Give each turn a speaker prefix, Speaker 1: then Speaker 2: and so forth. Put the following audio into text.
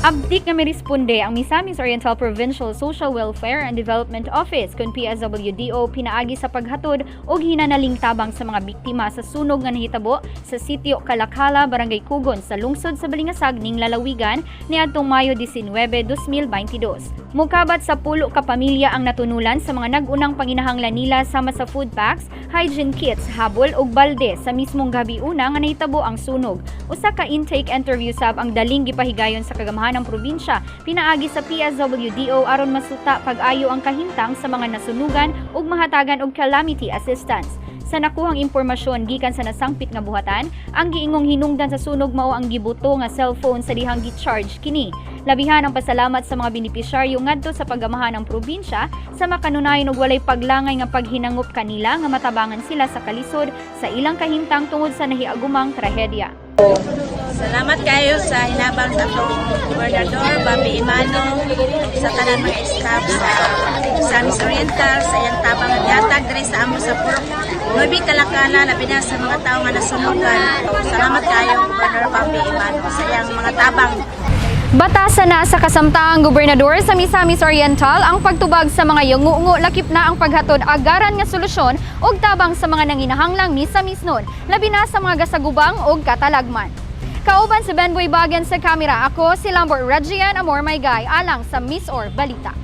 Speaker 1: Abdik nga miresponde ang Misamis Oriental Provincial Social Welfare and Development Office kun PSWDO pinaagi sa paghatod og hinanaling tabang sa mga biktima sa sunog nga nahitabo sa sitio Kalakala, Barangay Kugon sa lungsod sa Balingasag ning lalawigan niadtong Mayo 19, 2022. Mukabat sa 10 ka pamilya ang natunulan sa mga nag-unang panginahanglan nila sama sa food packs, hygiene kits, habol ug balde sa mismong gabi una nga nahitabo ang sunog. Usa ka intake interview sab ang daling gipahigayon sa kagamhanan ng probinsya pinaagi sa PSWDO aron masuta pag-ayo ang kahimtang sa mga nasunugan ug mahatagan og calamity assistance. Sa nakuhang impormasyon gikan sa nasangpit nga buhatan, ang giingong hinungdan sa sunog mao ang gibuto nga cellphone sa dihang gi-charge kini. Labihan ang pasalamat sa mga benepisyaryo ngadto sa paggamahan ng probinsya sa makanunayon og walay paglangay nga paghinangop kanila nga matabangan sila sa kalisod sa ilang kahimtang tungod sa nahiagumang trahedya.
Speaker 2: Salamat kayo sa hinabang sa atong Gobernador Bambi Emano, sa tanan mga staff sa Misamis Oriental sa iyang tabang nga gihatag diri sa amo sa Purok Nuebe Kalakala, labi na sa mga tawo nga nasunugan. Salamat kayo, Gobernador Bambi Emano, sa iyang mga tabang.
Speaker 1: Batasan na sa kasamtaang gobernador sa Misamis Oriental ang pagtubag sa mga yungungo, lakip na ang paghatod agaran nga solusyon ug tabang sa mga nanginahanglang Misamisnon, labi na sa mga gasagubang ug katalagman. Kauban si Benboy Bagan sa kamera, ako si Lambert Regian Amor Maygay alang sa MisOr Balita.